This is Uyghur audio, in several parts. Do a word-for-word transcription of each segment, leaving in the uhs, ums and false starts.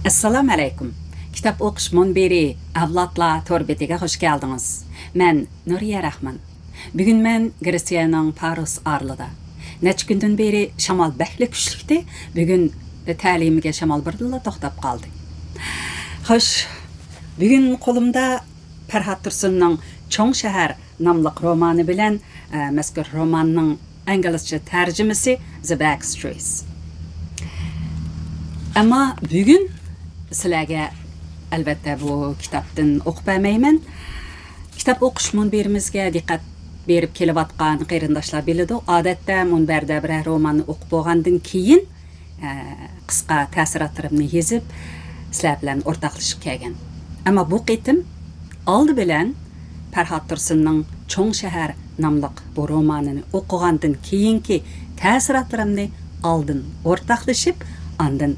ئەسسالامۇ ئەلەيكۇم. كىتاب ئوقۇش مۇنبىرى ئەۋلادلار تور بېتىگە خۇش كەلدىڭىز. مەن نۇرىيە رەھمان. بۈگۈن مەن گرېتسىيەنىڭ پاروس ئارىلىدا. نەچچە كۈندىن بېرى شامال بەكلا كۈچلۈكتى. بۈگۈن تەلىيىمگە شامال بىردىنلا توختاپ قالدى. خوش، بۈگۈن قولۇمدا پەرھات تۇرسۇننىڭ چوڭ شەھەر ناملىق رومانى بىلەن، ئە، مەزكۇر روماننىڭ ئىنگلىزچە تەرجىمىسى The Backstreets. ئەمما بۈگۈن سىلەرگە، ئەلۋەتتە، بۇ كىتابتىن ئوقۇپ بەرمەيمەن. كىتاب ئوقۇش مۇنبىرىمىزگە دىققەت بېرىپ كېلىۋاتقان قېرىنداشلار بىلىدۇ، ئادەتتە مۇنبەردە بىرەر روماننى ئوقۇپ بولغاندىن كېيىن، ئە، قىسقا تەسىراتلىرىمنى يېزىپ، سىلەر بىلەن ئورتاقلىشىپ كەلگەن. ئەمما بۇ قېتىم ئالدى بىلەن پەرھات تۇرسۇننىڭ چوڭ شەھەر ناملىق بۇ رومانىنى ئوقۇغاندىن كېيىنكى تەسىراتلىرىمنى ئالدىن ئورتاقلىشىپ، ئاندىن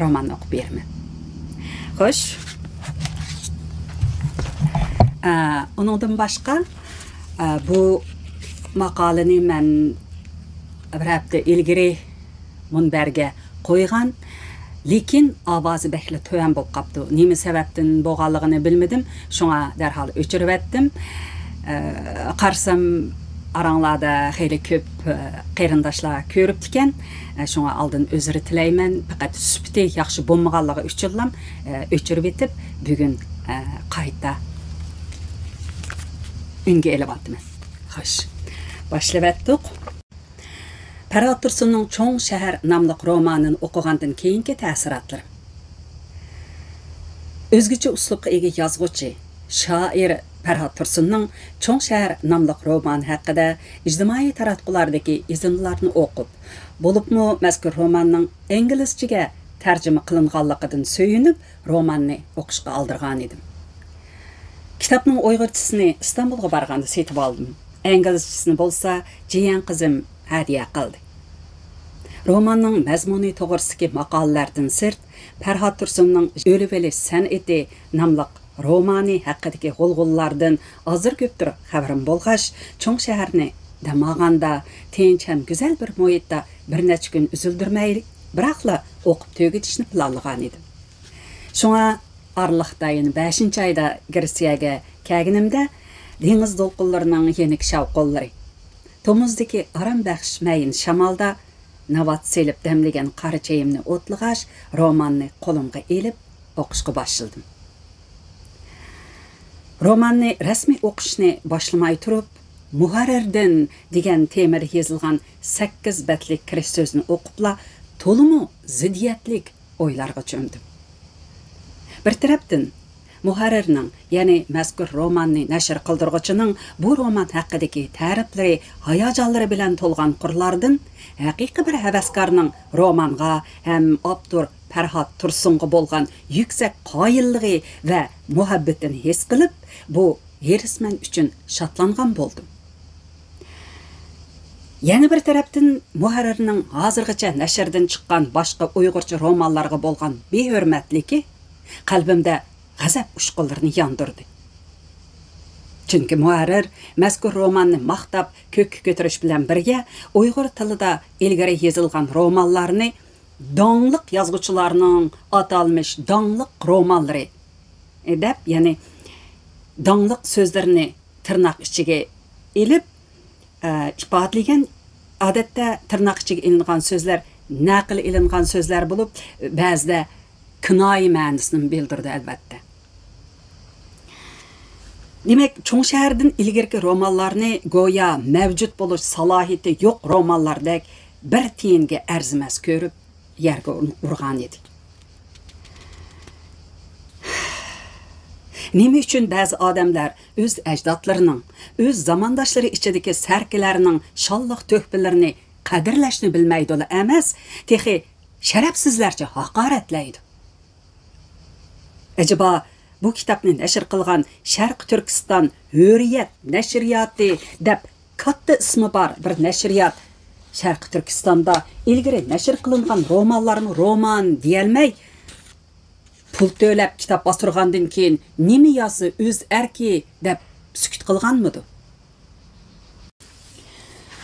روماننى ئوقۇپ بېرىمەن. خوش. ئە، ئۇنىڭدىن باشقا، ئە، بۇ ماقالىنى مەن بىر ھەپتە ئىلگىرى مۇنبەرگە قويغان، لېكىن ئاۋازى بەكلا تۆۋەن بولۇپ قاپتۇ. نېمە سەۋەبتىن بولغانلىقىنى بىلمىدىم، شۇڭا دەرھال ئۆچۈرۈۋەتتىم. ئە، قارىسام، ئاراڭلاردا خېلى كۆپ، ئە، قېرىنداشلار كۆرۈپتىكەن. ئە، شۇڭا ئالدىن ئۆزرە تىلەيمەن. پەقەت سۈپىتى ياخشى بولمىغانلىقى ئۈچۈنلا، ئە، ئۆچۈرۈۋېتىپ، بۈگۈن، ئە، قايتا ئۈنگە ئېلىۋاتىمەن. خوش، باشلىۋەتتۇق. پەرھات تۇرسۇننىڭ چوڭ شەھەر ناملىق رومانىنى ئوقۇغاندىن كېيىنكى تەسىراتلىرىم. ئۆزگىچە ئۇسلۇبقا ئىگە يازغۇچى، شائىر پەرھات تۇرسۇننىڭ چوڭ شەھەر ناملىق رومانى ھەققىدە ئىجتىمائىي تاراتقۇلاردىكى يېزىندىلارنى ئوقۇپ، بولۇپمۇ مەزكۇر روماننىڭ ئىنگلىزچىگە تەرجىمە قىلىنغانلىقىدىن سۆيۈنۈپ، روماننى ئوقۇشقا ئالدىرغانىدىم. كىتابنىڭ ئۇيغۇرچىسىنى ئىستانبۇلغا بارغاندا سېتىۋالدىم. ئىنگلىزچىسىنى بولسا جىيەن قىزىم ھەدىيە قىلدى. روماننىڭ مەزمۇنى توغرىسىدىكى ماقالىلەردىن سىرت، پەرھات تۇرسۇننىڭ ئۆلۈۋېلىش سەنئىتى ناملىق رومانى ھەققىدىكى غۇلغۇلىلاردىن ئازدۇر-كۆپتۇر خەۋىرىم بولغاچ، چوڭ شەھەرنى دەم ئالغاندا، تىنچ ھەم گۈزەل بىر مۇھىتتا بىر نەچچە كۈن ئۈزۈلدۈرمەي، بىراقلا ئوقۇپ تۈگىتىشنى پىلانلىغانىدىم. شۇڭا ئارىلىقتا يەنە بەشىنچى ئايدا گرېتسىيەگە كەلگىنىمدە، دېڭىز دولقۇنلىرىنىڭ يېنىك شاۋقۇنلىرى، تومۇزدىكى ئارام بەخش مەيىن شامالدا ناۋات سېلىپ دەملىگەن قارا چېيىمنى ئوتلىغاچ، روماننى قولۇمغا ئېلىپ ئوقۇشقا باشلىدىم. روماننى رەسمىي ئوقۇشنى باشلىماي تۇرۇپ، مۇھەررىردىن دېگەن تېمىدا يېزىلغان سەككىز بەتلىك كىرىش سۆزىنى ئوقۇپلا، تولىمۇ زىددىيەتلىك ئويلارغا چۆمدۈم. بىر تەرەپتىن، مۇھەررىرنىڭ، يەنى مەزكۇر روماننى نەشر قىلدۇرغۇچىنىڭ بۇ رومان ھەققىدىكى تەرىپلىرى، ھاياجانلىرى بىلەن تولغان قۇرلاردىن ھەقىقىي بىر ھەۋەسكارنىڭ رومانغا ھەم ئاپتور پەرھات تۇرسۇنغا بولغان يۈكسەك قايىللىقى ۋە مۇھەببىتىنى ھېس قىلىپ، بۇ ھېرىسمەن ئۈچۈن شادلانغان بولدۇم. يەنە بىر تەرەپتىن، مۇھەررىرنىڭ ھازىرغىچە نەشردىن چىققان باشقا ئۇيغۇرچە رومانلارغا بولغان بىھۆرمەتلىكى قەلبىمدە غەزەپ ئۇچقۇنلىرىنى ياندۇردى. چۈنكى مۇھەررىر مەزكۇر روماننى ماختاپ كۆككە كۆتۈرۈش بىلەن بىرگە، ئۇيغۇر تىلىدا ئىلگىرى يېزىلغان رومانلارنى داڭلىق يازغۇچىلارنىڭ ئاتالمىش داڭلىق رومانلىرى دەپ، يەنى داڭلىق سۆزلىرىنى تىرناق ئىچىگە ئېلىپ، ئە، ئىپادىلىگەن. ئادەتتە تىرناق ئىچىگە ئېلىنغان سۆزلەر نەقىل ئېلىنغان سۆزلەر بولۇپ، بەزىدە كىنايە مەنىسىنىمۇ بىلدۈرىدۇ، ئەلۋەتتە. دېمەك، چوڭ شەھەردىن ئىلگىرىكى رومانلارنى گويا مەۋجۇت بولۇش سالاھىيىتى يوق رومانلاردەك بىر تىيىنگە ئەرزىمەس كۆرۈپ، يەرگە ئۇر-، ئۇرغان ئىدى. نېمە ئۈچۈن بەزى ئادەملەر ئۆز ئەجدادلىرىنىڭ، ئۆز زامانداشلىرى ئىچىدىكى سەركىلەرنىڭ شانلىق تۆھپىلىرىنى قەدىرلەشنى بىلمەيدۇلا ئەمەس، تېخى شەرەپسىزلەرچە ھاقارەتلەيدۇ؟ ئەجەبا، بۇ كىتابنى نەشر قىلغان شەرقىي تۈركىستان ھۆرىيەت نەشرىياتى دەپ كاتتا ئىسمى بار بىر نەشرىيات شەرقىي تۈركىستاندا ئىلگىرى نەشر قىلىنغان رومانلارنى رومان دېيەلمەي، پۇل تۆلەپ كىتاب باستۇرغاندىن كېيىن نېمە يازسا ئۆز ئەركى دەپ سۈكۈت قىلغانمىدۇ؟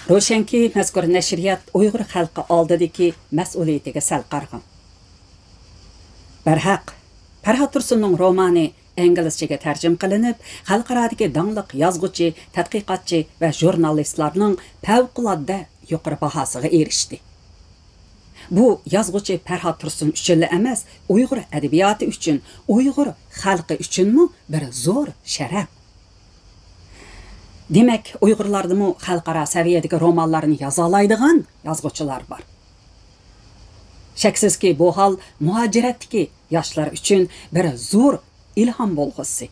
روشەنكى، مەزكۇر نەشرىيات ئۇيغۇر خەلقى ئالدىدىكى مەسئۇلىيىتىگە سەل قارىغان. بەرھەق، پەرھات تۇرسۇننىڭ رومانى ئىنگلىزچىگە تەرجىمە قىلىنىپ، خەلقئارادىكى داڭلىق يازغۇچى، تەتقىقاتچى ۋە ژۇرنالىستلارنىڭ پەۋقۇلئاددە يۇقىرى باھاسىغا ئېرىشتى. بۇ يازغۇچى پەرھات تۇرسۇن ئۈچۈنلا ئەمەس، ئۇيغۇر ئەدەبىياتى ئۈچۈن، ئۇيغۇر خەلقى ئۈچۈنمۇ بىر زور شەرەپ. دېمەك، ئۇيغۇرلاردىمۇ خەلقئارا سەۋىيەدىكى رومانلارنى يازالايدىغان يازغۇچىلار بار. شەكسىزكى، بۇ ھال مۇھاجىرەتتىكى ياشلار ئۈچۈن بىر زور ئىلھام بولغۇسى.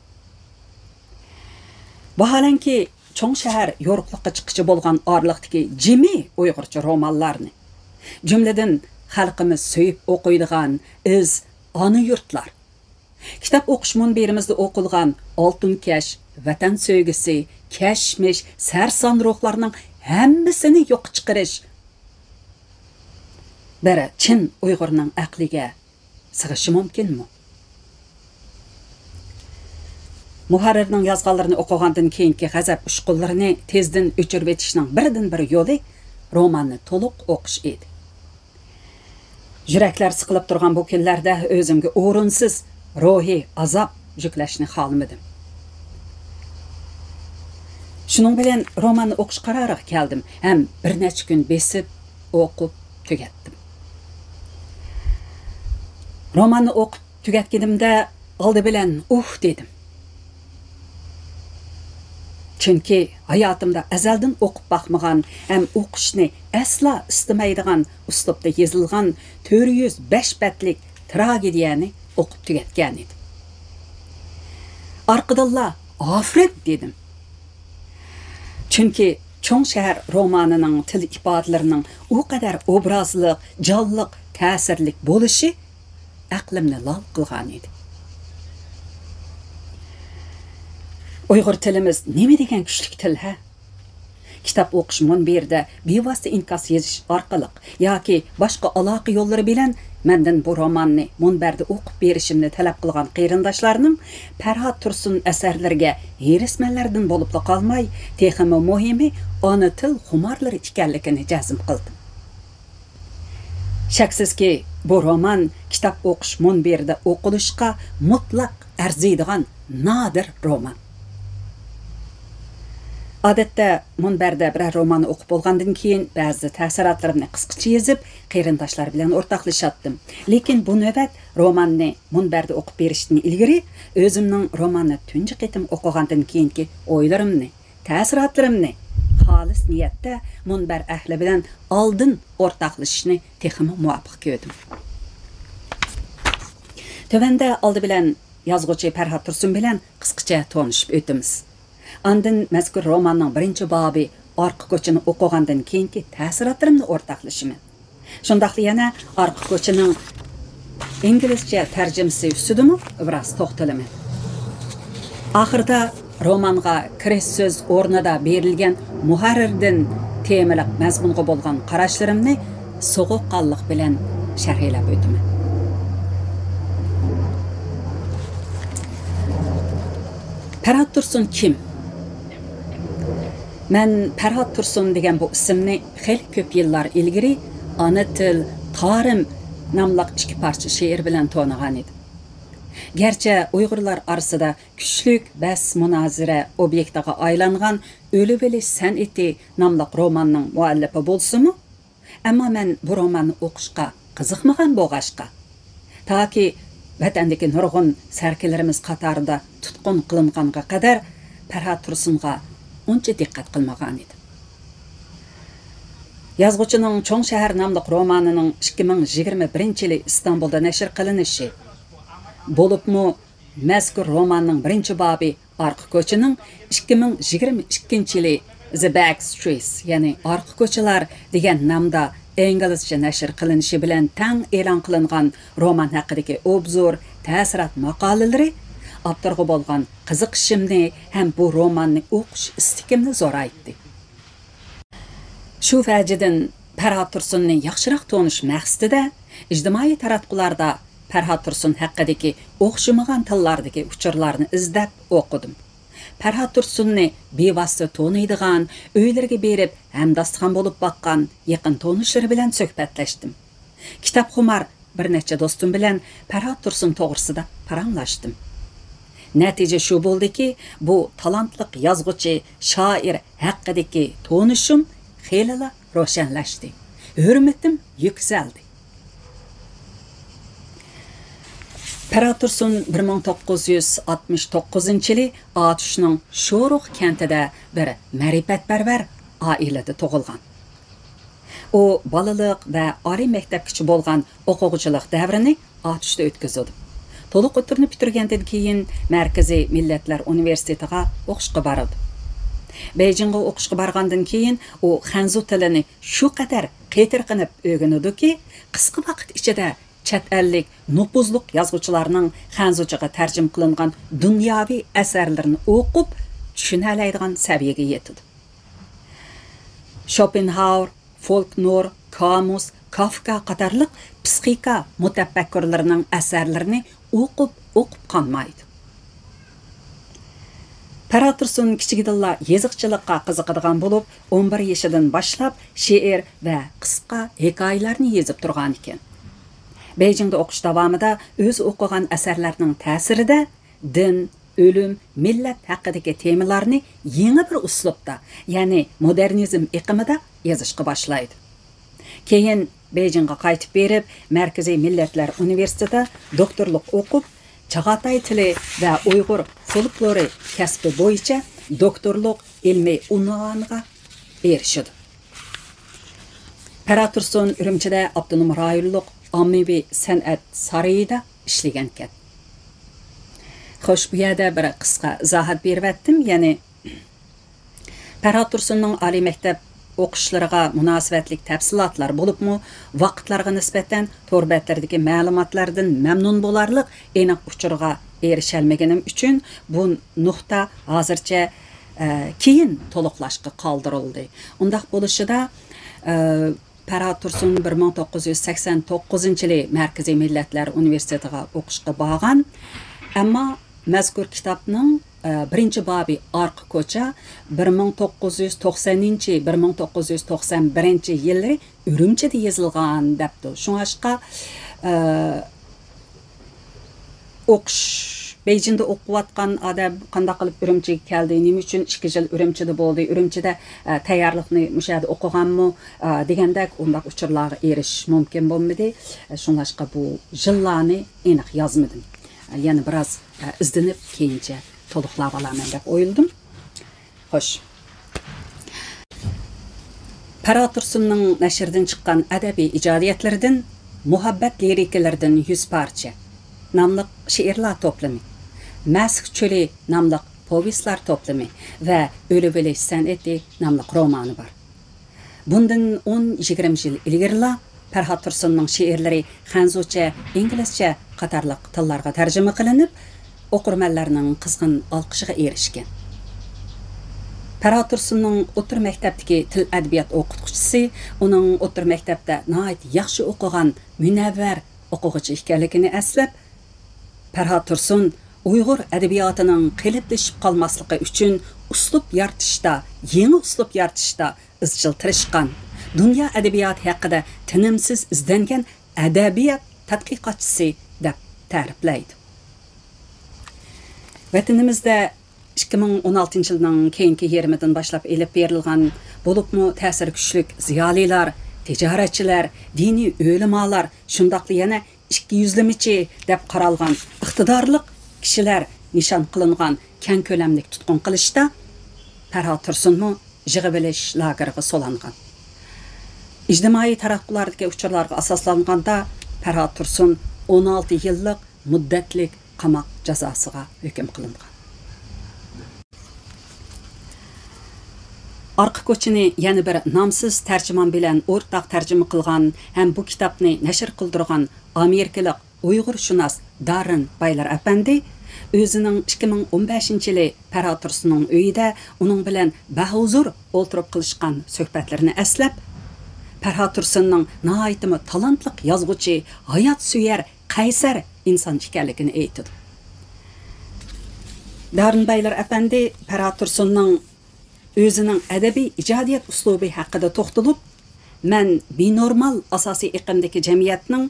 ۋاھالەنكى، چوڭ شەھەر يورۇقلۇققا چىققىچە بولغان ئارىلىقتىكى جىمى ئۇيغۇرچە رومانلارنى، جۈملىدىن خەلقىمىز سۆيۈپ ئوقۇيدىغان ئىز، ئانا يۇرتلار، كىتاب ئوقۇش مۇنبىرىمىزدە ئوقۇلغان ئالتۇن كەش، ۋەتەن سۆيگۈسى، كەشمىش، سەرسان روھلارنىڭ ھەممىسىنى يوققا چىقىرىش بىر چىن ئۇيغۇرنىڭ ئەقلىگە سىغىشى مۇمكىنمۇ؟ مۇھەررىرنىڭ يازغانلىرىنى ئوقۇغاندىن كېيىنكى غەزەپ ئۇچقۇنلىرىنى تېزدىن ئۆچۈرۈۋېتىشنىڭ بىردىنبىر يولى روماننى تولۇق ئوقۇش ئىدى. يۈرەكلەر سىقىلىپ تۇرغان بۇ كۈنلەردە ئۆزۈمگە ئورۇنسىز روھىي ئازاب يۈكلەشنى خالىمىدىم. شۇنىڭ بىلەن روماننى ئوقۇش قارارىغا كەلدىم ھەم بىر نەچچە كۈن بېسىپ ئوقۇپ تۈگەتتىم. روماننى ئوقۇپ تۈگەتكىنىمدە ئالدى بىلەن «ئۇھ» دېدىم. چۈنكى ھاياتىمدا ئەزەلدىن ئوقۇپ باقمىغان ھەم ئوقۇشنى ئەسلا ئىستىمەيدىغان ئۇسلۇبتا يېزىلغان تۆت يۈز بەش بەتلىك تراگېدىيەنى ئوقۇپ تۈگەتكەنىدىم. ئارقىدىنلا «ئافىرىن» دېدىم. چۈنكى چوڭ شەھەر رومانىنىڭ تىل ئىپادىلىرىنىڭ ئۇ قەدەر ئوبرازلىق، جانلىق، تەسىرلىك بولۇشى ئەقلىمنى لال قىلغانىدى. ئۇيغۇر تىلىمىز نېمە دېگەن كۈچلۈك تىل ھە؟ كىتاب ئوقۇش مۇنبىرىدە بىۋاسىتە ئىنكاس يېزىش ئارقىلىق ياكى باشقا ئالاقە يوللىرى بىلەن مەندىن بۇ روماننى مۇنبەردە ئوقۇپ بېرىشىمنى تەلەپ قىلغان قېرىنداشلارنىڭ پەرھات تۇرسۇن ئەسەرلىرىگە ھېرىسمەنلەردىن بولۇپلا قالماي، تېخىمۇ مۇھىمى ئانا تىل خۇمارلىرى ئىكەنلىكىنى جەزم قىلدىم. شەكسىزكى، بۇ رومان كىتاب ئوقۇش مۇنبىرىدە ئوقۇلۇشقا مۇتلەق ئەرزىيدىغان نادىر رومان. ئادەتتە مۇنبەردە بىرەر روماننى ئوقۇپ بولغاندىن كېيىن بەزىدە تەسىراتلىرىمنى قىسقىچە يېزىپ، قېرىنداشلار بىلەن ئورتاقلىشاتتىم. لېكىن بۇ نۆۋەت روماننى مۇنبەردە ئوقۇپ بېرىشتىن ئىلگىرى ئۆزۈمنىڭ روماننى تۇنجى قېتىم ئوقۇغاندىن كېيىنكى ئويلىرىمنى، تەسىراتلىرىمنى خالىس نىيەتتە مۇنبەر ئەھلى بىلەن ئالدىن ئورتاقلىشىشنى تېخىمۇ مۇۋاپىق كۆردۈم. تۆۋەندە ئالدى بىلەن يازغۇچى پەرھات تۇرسۇن بىلەن قىسقىچە تونۇشۇپ ئۆتىمىز. ئاندىن مەزكۇر روماننىڭ بىرىنچى بابى ئارقا كوچىنى ئوقۇغاندىن كېيىنكى تەسىراتلىرىمنى ئورتاقلىشىمەن. شۇنداقلا يەنە ئارقا كوچىنىڭ ئىنگلىزچە تەرجىمىسى ئۈستىدىمۇ بىراز توختىلىمەن. ئاخىرىدا رومانغا كىرىش سۆز ئورنىدا بېرىلگەن مۇھەررىردىن تېمىلىق مەزمۇنغا بولغان قاراشلىرىمنى سوغۇققانلىق بىلەن شەرھلەپ ئۆتىمەن. پەرھات تۇرسۇن كىم؟ مەن پەرھات تۇرسۇن دېگەن بۇ ئىسىمنى خېلى كۆپ يىللار ئىلگىرى ئانا تىل، تارىم ناملىق ئىككى پارچە شېئىر بىلەن تونۇغان ئىدىم. گەرچە ئۇيغۇرلار ئارىسىدا كۈچلۈك بەس-مۇنازىرە ئوبيېكتىغا ئايلانغان ئۆلۈۋېلىش سەنئىتى ناملىق روماننىڭ مۇئەللىپى بولسىمۇ، ئەمما مەن بۇ روماننى ئوقۇشقا قىزىقمىغان بولغاچقا، تاكى ۋەتەندىكى نۇرغۇن سەركىلىرىمىز قاتارىدا تۇتقۇن قىلىنغانغا قەدەر پەرھات تۇرسۇنغا ئۇنچە دىققەت قىلمىغانىدىم. يازغۇچىنىڭ چوڭ شەھەر ناملىق رومانىنىڭ ئىككى مىڭ يىگىرمە بىرىنچى يىلى ئىستانبۇلدا نەشر قىلىنىشى، بولۇپمۇ مەزكۇر روماننىڭ بىرىنچى بابى ئارقا كوچىنىڭ ئىككى مىڭ يىگىرمە ئىككىنچى يىلى The Back Streets، يەنى ئارقا كوچىلار دېگەن نامدا ئىنگلىزچە نەشر قىلىنىشى بىلەن تەڭ ئېلان قىلىنغان رومان ھەققىدىكى ئوبزور، تەسىرات ماقالىلىرى ئاپتورغا بولغان قىزىقىشىمنى ھەم بۇ روماننى ئوقۇش ئىستىكىمنى زورايتتى. شۇ ۋەجىدىن پەرھات تۇرسۇننى ياخشىراق تونۇش مەقسىتىدە ئىجتىمائىي تاراتقۇلاردا پەرھات تۇرسۇن ھەققىدىكى ئوخشىمىغان تىللاردىكى ئۇچۇرلارنى ئىزدەپ ئوقۇدۇم. پەرھات تۇرسۇننى بىۋاسىتە تونۇيدىغان، ئۆيلىرىگە بېرىپ ھەمداستىخان بولۇپ باققان يېقىن تونۇشلىرى بىلەن سۆھبەتلەشتىم. كىتابخۇمار بىر نەچچە دوستۇم بىلەن پەرھات تۇرسۇن توغرىسىدا پاراڭلاشتىم. نەتىجە شۇ بولدىكى، بۇ تالانتلىق يازغۇچى، شائىر ھەققىدىكى تونۇشۇم خېلىلا روشەنلەشتى. ھۆرمىتىم يۈكسەلدى. پەرھات تۇرسۇن بىر مىڭ توققۇز يۈز ئاتمىش توققۇزىنچى يىلى ئاتۇشنىڭ شورۇق كەنتىدە بىر مەرىپەتپەرۋەر ئائىلىدە تۇغۇلغان. ئۇ بالىلىق ۋە ئالىي مەكتەپكىچە بولغان ئوقۇغۇچىلىق دەۋرىنى ئاتۇشتا ئۆتكۈزىدۇ. تولۇق ئوتتۇرىنى پۈتتۈرگەندىن كېيىن، مەركىزىي مىللەتلەر ئۇنىۋېرسىتېتىغا ئوقۇشقا بارىدۇ. بېيجىڭغا ئوقۇشقا بارغاندىن كېيىن، ئۇ خەنزۇ تىلىنى شۇ قەدەر قېتىرقىنىپ ئۆگىنىدۇكى، قىسقا ۋاقىت ئىچىدە چەت ئەللىك نوپۇزلۇق يازغۇچىلارنىڭ خەنزۇچىغا تەرجىمە قىلىنغان دۇنياۋى ئەسەرلىرىنى ئوقۇپ چۈشىنەلەيدىغان سەۋىيەگە يېتىدۇ. شوپېنھاۋېر، فولكنور، كامۇس، كافكا قاتارلىق پىسخىكا مۇتەپەككۇرلىرىنىڭ ئەسەرلىرىنى ئوقۇپ، ئوقۇپ قانمايدۇ. پەرھات تۇرسۇن كىچىكىدىنلا يېزىقچىلىققا قىزىقىدىغان بولۇپ، ئون بىر يېشىدىن باشلاپ شېئىر ۋە قىسقا ھېكايىلەرنى يېزىپ تۇرغانىكەن. بېيجىڭدا ئوقۇش داۋامىدا ئۆزى ئوقۇغان ئەسەرلەرنىڭ تەسىرىدە دىن، ئۆلۈم، مىللەت ھەققىدىكى تېمىلارنى يېڭى بىر ئۇسلۇبتا، يەنى مودېرنىزم ئېقىمىدا يېزىشقا باشلايدۇ. كېيىن بېيجىڭغا قايتىپ بېرىپ، مەركىزىي مىللەتلەر ئۇنىۋېرسىتېتىدا دوكتورلۇق ئوقۇپ، چاغاتاي تىلى ۋە ئۇيغۇر فولكلورى كەسپى بويىچە دوكتورلۇق ئىلمىي ئۇنۋانىغا ئېرىشىدۇ. پەرھات تۇرسۇن ئۈرۈمچىدە ئاپتونوم رايونلۇق ئاممىۋى سەنئەت سارىيىدا ئىشلىگەنىكەن. خوش، بۇ يەردە بىر قىسقا ئىزاھات بېرىۋەتتىم. يەنى پەرھات تۇرسۇننىڭ ئالىي مەكتەپ ئوقۇشلىرىغا مۇناسىۋەتلىك تەپسىلاتلار، بولۇپمۇ ۋاقىتلارغا نىسبەتەن تور بەتلىرىدىكى مەلۇماتلاردىن مەمنۇن بولارلىق ئېنىق ئۇچۇرغا ئېرىشەلمىگىنىم ئۈچۈن، بۇ نۇقتا ھازىرچە، ئە، كېيىن تولۇقلاشقا قالدۇرۇلدى. ئۇنداق بولۇشىدا، ئە، پەرھات تۇرسۇن بىر مىڭ توققۇز يۈز سەكسەن توققۇزىنچى يىلى مەركىزىي مىللەتلەر ئۇنىۋېرسىتېتىغا ئوقۇشقا بارغان. ئەمما مەزكۇر كىتابنىڭ، ئە، بىرىنچى بابى ئارقا كوچا بىر مىڭ توققۇز يۈز توقسەنىنچى، بىر مىڭ توققۇز يۈز توقسەن بىرىنچى يىللىرى ئۈرۈمچىدە يېزىلغان دەپتۇ. شۇڭلاشقا، ئە، ئوقۇش، بېيجىڭدا ئوقۇۋاتقان ئادەم قانداق قىلىپ ئۈرۈمچىگە كەلدى، نېمە ئۈچۈن ئىككى يىل ئۈرۈمچىدە بولدى، ئۈرۈمچىدە، ئە، تەييارلىقنى مۇشۇ يەردە ئوقۇغانمۇ، ئە، دېگەندەك ئۇنداق ئۇچۇرلارغا ئېرىشىش مۇمكىن بولمىدى. ئە، شۇڭلاشقا بۇ يىللارنى ئېنىق يازمىدىم. ئە، يەنە بىراز، ئە، ئىزدىنىپ كېيىنچە تولۇقلاۋالارمەن دەپ ئويلىدىم. خوش. پەرھات تۇرسۇننىڭ نەشردىن چىققان ئەدەبىي ئىجادىيەتلىرىدىن مۇھەببەت لىرىكىلىرىدىن يۈز پارچە ناملىق شېئىرلار توپلىمى، مەسىك چۆلى ناملىق پوۋېستلار توپلىمى ۋە ئۆلۈۋېلىش سەنئىتى ناملىق رومانى بار. بۇندىن ئون، يىگىرمە يىل ئىلگىرىلا پەرھات تۇرسۇننىڭ شېئىرلىرى خەنزۇچە، ئىنگلىزچە قاتارلىق تىللارغا تەرجىمە قىلىنىپ، ئوقۇرمەنلەرنىڭ قىزغىن ئالقىشىغا ئېرىشكەن. پەرھات تۇرسۇننىڭ ئوتتۇرا مەكتەپتىكى تىل ئەدەبىيات ئوقۇتقۇچىسى ئۇنىڭ ئوتتۇرا مەكتەپتە ناھايىتى ياخشى ئوقۇغان، مۇنەۋۋەر ئوقۇغۇچى ئىكەنلىكىنى ئەسلەپ، پەرھات تۇرسۇن ئۇيغۇر ئەدەبىياتىنىڭ قېلىپلىشىپ قالماسلىقى ئۈچۈن ئۇسلۇب يارىتىشتا، يېڭى ئۇسلۇب يارىتىشتا ئىزچىل تىرىشقان، دۇنيا ئەدەبىياتى ھەققىدە تىنىمسىز ئىزدەنگەن ئەدەبىيات تەتقىقاتچىسى دەپ تەرىپلەيدۇ. ۋەتىنىمىزدە ئىككى مىڭ ئون ئالتىنچى يىلنىڭ كېيىنكى يېرىمىدىن باشلاپ ئېلىپ بېرىلغان، بولۇپمۇ تەسىرى كۈچلۈك زىيالىيلار، تىجارەتچىلەر، دىنىي ئۆلىمالار، شۇنداقلا يەنە ئىككى يۈزلىمىچى دەپ قارالغان ئىقتىدارلىق كىشىلەر نىشان قىلىنغان كەڭ كۆلەملىك تۇتقۇن قىلىشتا پەرھات تۇرسۇنمۇ يىغىۋېلىش لاگېرىغا سولانغان. ئىجتىمائىي تاراتقۇلاردىكى ئۇچۇرلارغا ئاساسلانغاندا، پەرھات تۇرسۇن ئون ئالتە يىللىق مۇددەتلىك قاماق جازاسىغا ھۆكۈم قىلىنغان. ئارقا كوچىنى يەنە بىر نامسىز تەرجىمان بىلەن ئورتاق تەرجىمە قىلغان ھەم بۇ كىتابنى نەشر قىلدۇرغان ئامېرىكىلىق ئۇيغۇرشۇناس داررېن بايلار ئەپەندى ئۆزىنىڭ ئىككى مىڭ ئون بەشىنچى يىلى پەرھات تۇرسۇننىڭ ئۆيىدە ئۇنىڭ بىلەن بەھۇزۇر ئولتۇرۇپ قىلىشقان سۆھبەتلىرىنى ئەسلەپ، پەرھات تۇرسۇننىڭ ناھايىتىمۇ تالانتلىق يازغۇچى، ھاياتسۆيەر، قەيسەر ئىنسان ئىكەنلىكىنى ئېيتىدۇ. داررېن بايلار ئەپەندى پەرھات تۇرسۇننىڭ ئۆزىنىڭ ئەدەبىي ئىجادىيەت ئۇسلۇبى ھەققىدە توختىلىپ، مەن بىنورمال ئاساسىي ئېقىمدىكى جەمئىيەتنىڭ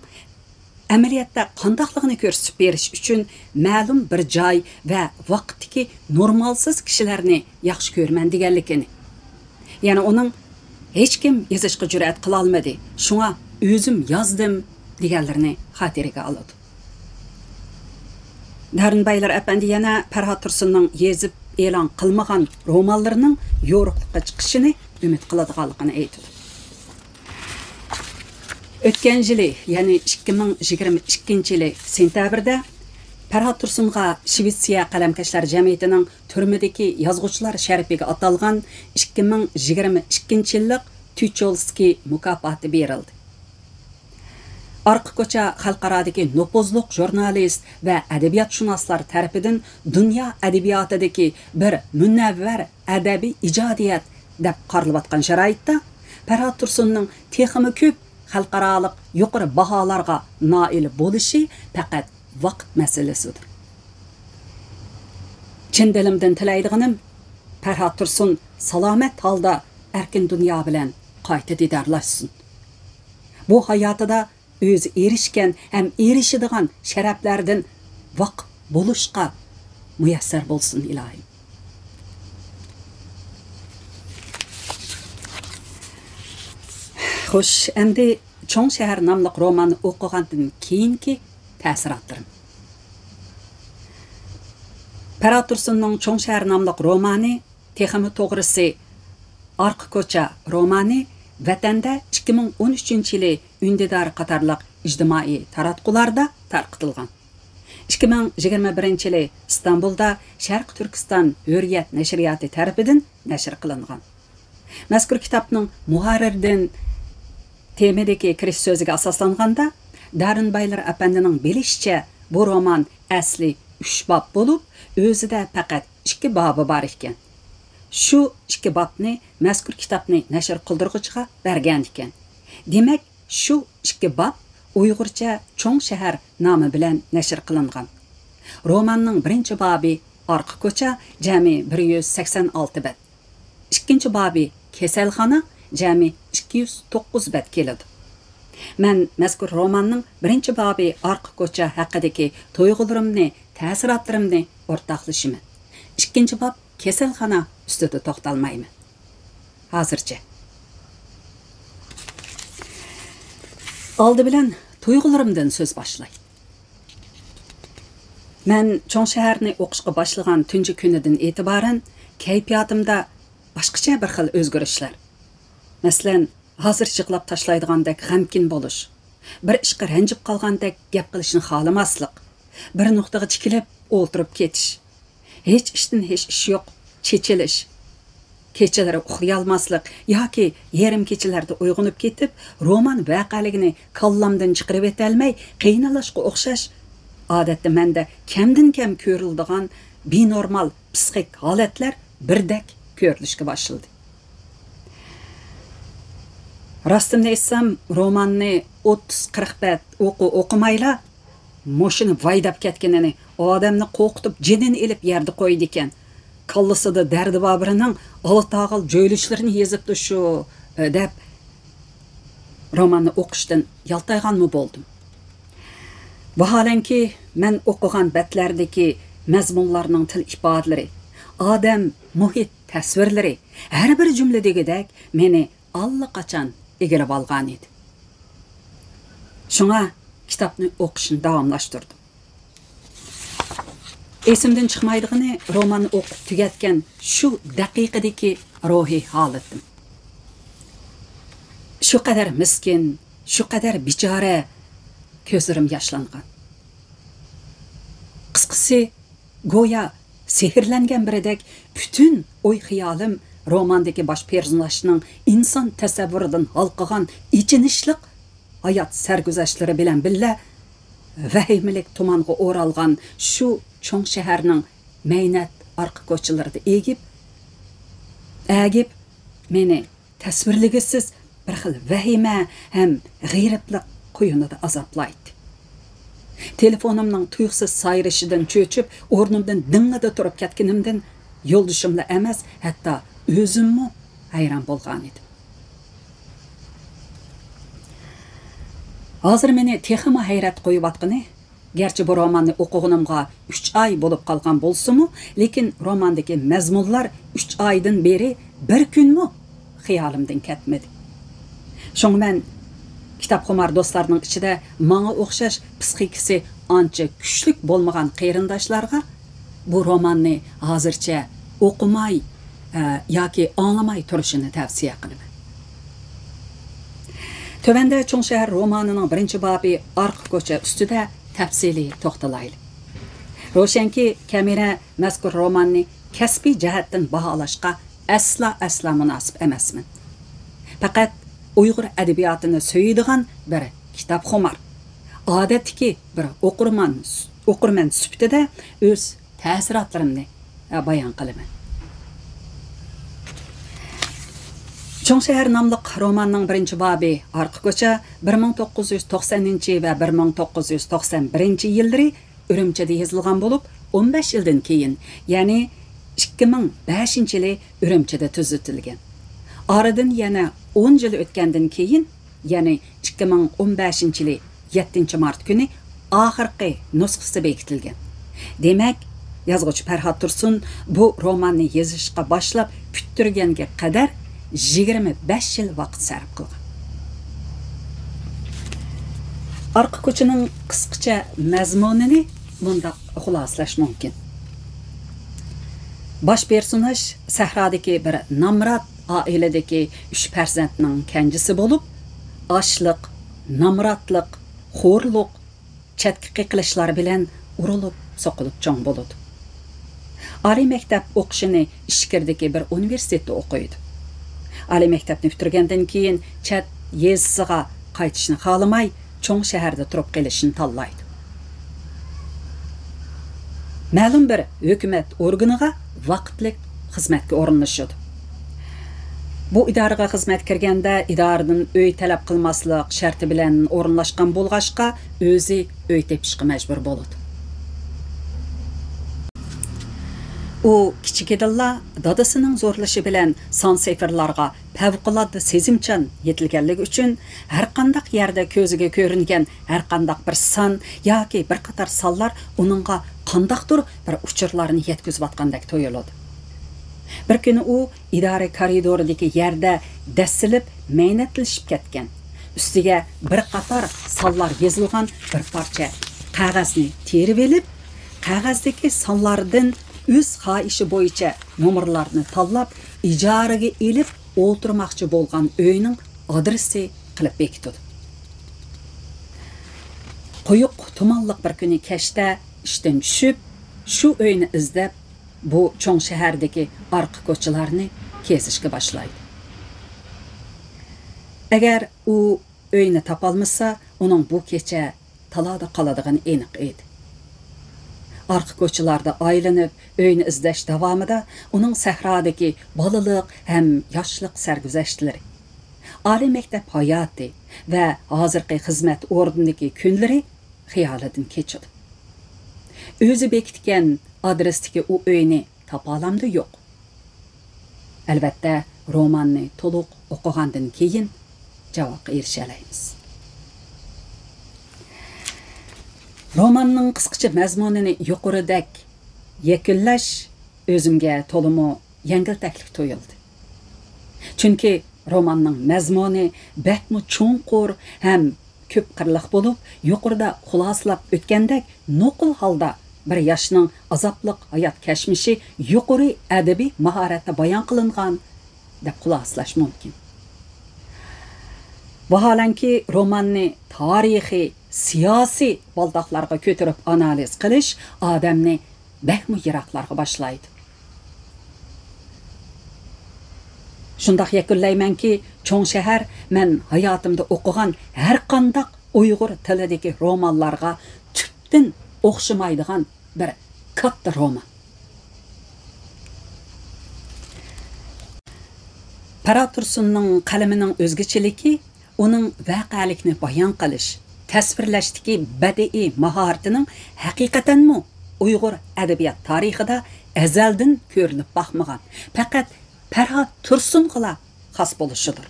ئەمەلىيەتتە قانداقلىقىنى كۆرسىتىپ بېرىش ئۈچۈن مەلۇم بىر جاي ۋە ۋاقىتتىكى نورمالسىز كىشىلەرنى ياخشى كۆرىمەن دېگەنلىكىنى، يەنى ئۇنىڭ «ھېچكىم يېزىشقا جۈرئەت قىلالمىدى، شۇڭا ئۆزۈم يازدىم» دېگەنلىرىنى خاتىرىگە ئالىدۇ. دارىن بايلار ئەپەندى يەنە پەرھات تۇرسۇننىڭ يېزىپ ئېلان قىلمىغان رومانلىرىنىڭ يورۇقلۇققا چىقىشىنى ئۈمىد قىلىدىغانلىقىنى ئېيتىدۇ. ئۆتكەن يىلى، يەنى ئىككى مىڭ يىگىرمە ئىككىنچى يىلى سېنتەبىردە پەرھات تۇرسۇنغا شىۋېتسىيە قەلەمكەشلەر جەمئىيىتىنىڭ تۈرمىدىكى يازغۇچىلار شەرىپىگە ئاتالغان ئىككى مىڭ يىگىرمە ئىككىنچى يىللىق تۇچولسكىي مۇكاپاتى بېرىلدى. ئارقا كوچا خەلقئارادىكى نوپۇزلۇق ژۇرنالىست ۋە ئەدەبىياتشۇناسلار تەرىپىدىن دۇنيا ئەدەبىياتىدىكى بىر مۇنەۋۋەر ئەدەبىي ئىجادىيەت دەپ قارىلىۋاتقان شارائىتتا، پەرھات تۇرسۇننىڭ تېخىمۇ كۆپ خەلقئارالىق يۇقىرى باھالارغا نائىل بولۇشى پەقەت ۋاقىت مەسىلىسىدۇر. چىن دىلىمدىن تىلەيدىغىنىم، پەرھات تۇرسۇن سالامەت ھالدا ئەركىن دۇنيا بىلەن قايتا دىدارلاشسۇن. بۇ ھاياتىدا ئۆزى ئېرىشكەن ھەم ئېرىشىدىغان شەرەپلەردىن ۋاقىپ بولۇشقا مۇيەسسەر بولسۇن، ئىلاھىم. خوش، ئەمدى چوڭ شەھەر ناملىق روماننى ئوقۇغاندىن كېيىنكى تەسىراتلىرىم. پەرھات تۇرسۇننىڭ چوڭ شەھەر ناملىق رومانى، تېخىمۇ توغرىسى، ئارقا كوچا رومانى ۋەتەندە ئىككى مىڭ ئون ئۈچىنچى يىلى ئۈندىدار قاتارلىق ئىجتىمائىي تاراتقۇلاردا تارقىتىلغان. ئىككى مىڭ يىگىرمە بىرىنچى يىلى ئىستانبۇلدا شەرقىي تۈركىستان ھۆرىيەت نەشرىياتى تەرىپىدىن نەشر قىلىنغان. مەزكۇر كىتابنىڭ مۇھەررىردىن تېمىدىكى كىرىش سۆزىگە ئاساسلانغاندا، دارىن بايلار ئەپەندىنىڭ بىلىشىچە، بۇ رومان ئەسلى ئۈچ باب بولۇپ، ئۆزىدە پەقەت ئىككى بابى بار ئىكەن. شۇ ئىككى بابنى مەزكۇر كىتابنى نەشر قىلدۇرغۇچىغا بەرگەن ئىكەن. دېمەك، شۇ ئىككى باب ئۇيغۇرچە چوڭ شەھەر نامى بىلەن نەشر قىلىنغان. روماننىڭ بىرىنچى بابى ئارقا كوچا، جەمئىي بىر يۈز سەكسەن ئالتە بەت. ئىككىنچى بابى كېسەلخانا، جەمئىي ئىككى يۈز توققۇز بەت كېلىدۇ. مەن مەزكۇر روماننىڭ بىرىنچى بابى ئارقا كوچا ھەققىدىكى تۇيغۇلىرىمنى، تەسىراتلىرىمنى ئورتاقلىشىمەن. ئىككىنچى باب كېسەلخانا ئۈستىدە توختالمايمەن. ھازىرچە. ئالدى بىلەن تۇيغۇلىرىمدىن سۆز باشلاي. مەن چوڭ شەھەرنى ئوقۇشقا باشلىغان تۇنجى كۈنىدىن ئېتىبارەن كەيپىياتىمدا باشقىچە بىر خىل ئۆزگىرىشلەر. مەسىلەن، ھازىر يىغلاپ تاشلايدىغاندەك غەمكىن بولۇش، بىر ئىشقا رەنجىپ قالغاندەك گەپ قىلىشنى خالىماسلىق، بىر نۇقتىغا تىكىلىپ ئولتۇرۇپ كېتىش، ھېچ ئىشتىن ھېچ ئىش يوق، چېچىلىش، كېچىلىرى ئۇخلىيالماسلىق ياكى يېرىم كېچىلەردە ئويغىنىپ كېتىپ، رومان ۋەقەلىكىنى كاللامدىن چىقىرىۋېتەلمەي قىينىلىشقا ئوخشاش، ئادەتتە مەندە كەمدىن كەم كۆرۈلىدىغان بىنورمال پسىخىك ھالەتلەر بىردەك كۆرۈلۈشكە باشلىدى. راستىمنى ئېيتسام، روماننى ئوتتۇز قىرىق بەت ئوقۇ ئوقۇمايلا، مۇشۇنى ۋايداپ كەتكىنىنى، ئادەمنى قورقۇتۇپ جېنىنى ئېلىپ يەردە قويىدىكەن. كاللىسىدا دەردى بار بىرىنىڭ ئالا تاغىل جۆيلۈشلىرىنى يېزىپتۇ شۇ، دەپ روماننى ئوقۇشتىن يالتايغانمۇ بولدۇم. ۋاھالەنكى، مەن ئوقۇغان بەتلەردىكى مەزمۇنلارنىڭ تىل ئىپادىلىرى، ئادەم، مۇھىت تەسۋىرلىرى، ھەر بىر جۈملە دېگۈدەك مېنى ئاللىقاچان ئىگىلىۋالغانىدى. شۇڭا كىتابنى ئوقۇشنى داۋاملاشتۇردۇم. ئېسىمدىن چىقمايدىغىنى روماننى ئوقۇپ تۈگەتكەن شۇ دەقىقىدىكى روھىي ھالىتىم. شۇ قەدەر مىسكىن، شۇ قەدەر بىچارە، كۆزلىرىم ياشلانغان. قىسقىسى، گويا سېھىرلەنگەن بىرىدەك پۈتۈن ئوي-خىيالىم روماندىكى باش پېرسوناژنىڭ ئىنسان تەسەۋۋۇرىدىن ھالقىغان ئېچىنىشلىق ھايات سەرگۈزەشتلىرى بىلەن بىللە ۋەھىمىلىك تۇمانغا ئورالغان شۇ چوڭ شەھەرنىڭ مەينەت ئارقا كوچىلىرىدا ئېگىپ، ئەگىپ، مېنى تەسۋىرلىگۈسىز بىر خىل ۋەھىمە ھەم غېرىبلىق قويۇنىدا ئازابلايتتى. تېلېفونۇمنىڭ تۇيۇقسىز سايرىشىدىن چۆچۈپ، ئورنۇمدىن دىڭڭىدە تۇرۇپ كەتكىنىمدىن يولدىشىملا ئەمەس، ھەتتا ئۆزۈممۇ ھەيران بولغانىدىم. ھازىر مېنى تېخىمۇ ھەيرەتتە قويۇۋاتقىنى، گەرچە بۇ روماننى ئوقۇغىنىمغا ئۈچ ئاي بولۇپ قالغان بولسىمۇ، لېكىن روماندىكى مەزمۇنلار ئۈچ ئايدىن بېرى بىر كۈنمۇ خىيالىمدىن كەتمىدى. شۇڭا مەن كىتابخۇمار دوستلارنىڭ ئىچىدە ماڭا ئوخشاش پسىخىكىسى ئانچە كۈچلۈك بولمىغان قېرىنداشلارغا بۇ روماننى ھازىرچە ئوقۇماي، ئە، ياكى ئاڭلىماي تۇرۇشىنى تەۋسىيە قىلىمەن. تۆۋەندە چوڭ شەھەر رومانىنىڭ بىرىنچى بابى ئارقا كوچا ئۈستىدە تەپسىلىي توختىلايلى. روشەنكى، كەمىرە مەزكۇر روماننى كەسپىي جەھەتتىن باھالاشقا ئەسلا، ئەسلا مۇناسىپ ئەمەسمەن. پەقەت ئۇيغۇر ئەدەبىياتىنى سۆيىدىغان بىر كىتابخۇمار، ئادەتتىكى بىر ئوقۇرمان، ئوقۇرمەن سۈپىتىدە ئۆز تەسىراتلىرىمنى، ئە، بايان قىلىمەن. چوڭ شەھەر ناملىق روماننىڭ بىرىنچى بابى ئارقا كوچا بىر مىڭ توققۇز يۈز توقسەنىنچى ۋە بىر مىڭ توققۇز يۈز توقسەن بىرىنچى يىللىرى ئۈرۈمچىدە يېزىلغان بولۇپ، ئون بەش يىلدىن كېيىن، يەنى ئىككى مىڭ بەشىنچى يىلى ئۈرۈمچىدە تۈزىتىلگەن. ئارىدىن يەنە ئون يىل ئۆتكەندىن كېيىن، يەنى ئىككى مىڭ ئون بەشىنچى يىلى يەتتىنچى مارت كۈنى ئاخىرقى نۇسخىسى بېكىتىلگەن. دېمەك، يازغۇچى پەرھات تۇرسۇن بۇ روماننى يېزىشقا باشلاپ پۈتتۈرگەنگە قەدەر يىگىرمە بەش يىل ۋاقىت سەرپ قىلغان. ئارقا كوچىنىڭ قىسقىچە مەزمۇنىنى مۇنداق خۇلاسىلەش مۇمكىن. باش پېرسوناژ سەھرادىكى بىر نامرات ئائىلىدىكى ئۈچ پەرزەنتنىڭ كەنجىسى بولۇپ، ئاچلىق، نامراتلىق، خورلۇق، چەتكە قېقىلىشلار بىلەن ئۇرۇلۇپ، سوقۇلۇپ چوڭ بولىدۇ. ئالىي مەكتەپ ئوقۇشىنى ئىچكىرىدىكى بىر ئۇنىۋېرسىتېتتا ئوقۇيدۇ. ئالىي مەكتەپنى پۈتتۈرگەندىن كېيىن چەت يېزىسىغا قايتىشنى خالىماي، چوڭ شەھەردە تۇرۇپ قېلىشنى تاللايدۇ. مەلۇم بىر ھۆكۈمەت ئورگىنىغا ۋاقىتلىق خىزمەتكە ئورۇنلىشىدۇ. بۇ ئىدارىگە خىزمەتكە كىرگەندە، ئىدارىدىن ئۆي تەلەپ قىلماسلىق شەرتى بىلەن ئورۇنلاشقان بولغاچقا، ئۆزى ئۆي تېپىشقا مەجبۇر بولىدۇ. ئۇ كىچىكىدىنلا دادىسىنىڭ زورلىشى بىلەن سان سىفىرلارغا پەۋقۇلئاددە سېزىمچان يېتىلگەنلىكى ئۈچۈن، ھەرقانداق يەردە كۆزىگە كۆرۈنگەن ھەرقانداق بىر سان ياكى بىر قاتار سانلار ئۇنىڭغا قانداقتۇر بىر ئۇچۇرلارنى يەتكۈزۈۋاتقاندەك تۇيۇلىدۇ. بىر كۈنى ئۇ ئىدارە كارىدورىدىكى يەردە دەسسىلىپ مەينەتلىشىپ كەتكەن، ئۈستىگە بىر قاتار سانلار يېزىلغان بىر پارچە قەغەزنى تېرىۋېلىپ، قەغەزدىكى سانلاردىن ئۆز خاھىشى بويىچە نومۇرلارنى تاللاپ، ئىجارىگە ئېلىپ ئولتۇرماقچى بولغان ئۆينىڭ ئادرېسى قىلىپ بېكىتىدۇ. قويۇق تۇمانلىق بىر كۈنى كەچتە ئىشتىن چۈشۈپ، شۇ ئۆينى ئىزدەپ، بۇ چوڭ شەھەردىكى ئارقا كوچىلارنى كېزىشكە باشلايدۇ. ئەگەر ئۇ ئۆينى تاپالمىسا، ئۇنىڭ بۇ كېچە تالادا قالىدىغىنى ئېنىق ئىدى. ئارقا كوچىلاردا ئايلىنىپ، ئۆينى ئىزدەش داۋامىدا ئۇنىڭ سەھرادىكى بالىلىق ھەم ياشلىق سەرگۈزەشتلىرى، ئالىي مەكتەپ ھاياتى ۋە ھازىرقى خىزمەت ئورنىدىكى كۈنلىرى خىيالىدىن كېچىدۇ. ئۆزى بېكىتكەن ئادرېستىكى ئۇ ئۆينى تاپالامدۇ، يوق؟ ئەلۋەتتە، روماننى تولۇق ئوقۇغاندىن كېيىن جاۋابقا ئېرىشەلەيمىز. روماننىڭ قىسقىچە مەزمۇنىنى يۇقىرىدەك يەكۈنلەش ئۆزۈمگە تولىمۇ يەڭگىلتەكلىك تۇيۇلدى. چۈنكى روماننىڭ مەزمۇنى بەكمۇ چوڭقۇر ھەم كۆپ قىرلىق بولۇپ، يۇقىرىدا خۇلاسىلاپ ئۆتكەندەك، نوقۇل ھالدا بىر ياشنىڭ ئازابلىق ھايات كەچمىشى يۇقىرى ئەدەبىي ماھارەتتە بايان قىلىنغان، دەپ خۇلاسىلاش مۇمكىن. ۋاھالەنكى، روماننى تارىخىي، سىياسىي بالداقلارغا كۆتۈرۈپ ئانالىز قىلىش ئادەمنى بەكمۇ يىراقلارغا باشلايدۇ. شۇنداق يەكۈنلەيمەنكى، چوڭ شەھەر مەن ھاياتىمدا ئوقۇغان ھەرقانداق ئۇيغۇر تىلىدىكى رومانلارغا تۈپتىن ئوخشىمايدىغان بىر كاتتا رومان. پەرھات تۇرسۇننىڭ قەلىمىنىڭ ئۆزگىچىلىكى ئۇنىڭ ۋەقەلىكنى بايان قىلىش، تەسۋىرلەشتىكى بەدىئىي ماھارىتىنىڭ ھەقىقەتەنمۇ ئۇيغۇر ئەدەبىيات تارىخىدا ئەزەلدىن كۆرۈلۈپ باقمىغان، پەقەت پەرھات تۇرسۇنغىلا خاس بولۇشىدۇر.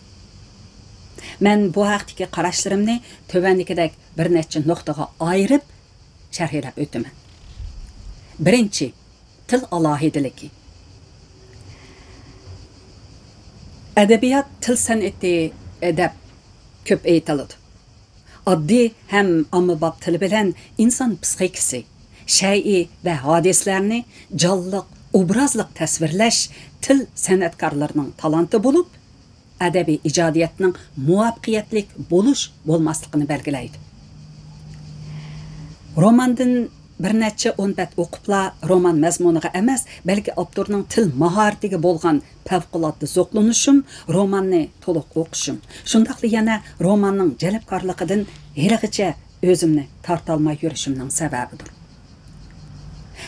مەن بۇ ھەقتىكى قاراشلىرىمنى تۆۋەندىكىدەك بىر نەچچە نۇقتىغا ئايرىپ شەرھلەپ ئۆتىمەن. بىرىنچى، تىل ئالاھىدىلىكى. ئەدەبىيات تىل سەنئىتى دەپ كۆپ ئېيتىلىدۇ. ئاددىي ھەم ئاممىباب تىل بىلەن ئىنسان پسىخىكىسى، شەيئى ۋە ھادىسىلەرنى جانلىق، ئوبرازلىق تەسۋىرلەش تىل سەنئەتكارلىرىنىڭ تالانتى بولۇپ، ئەدەبىي ئىجادىيەتنىڭ مۇۋەپپەقىيەتلىك بولۇش بولماسلىقىنى بەلگىلەيدۇ. روماندىن بىر نەچچە ئون بەت ئوقۇپلا رومان مەزمۇنىغا ئەمەس، بەلكى ئاپتورنىڭ تىل ماھارىتىگە بولغان پەۋقۇلئاددە زوقلىنىشىم، روماننى تولۇق ئوقۇشۇم، شۇنداقلا يەنە روماننىڭ جەلپكارلىقىدىن ھېلىغىچە ئۆزۈمنى تارتالماي يۈرۈشۈمنىڭ سەۋەبىدۇر.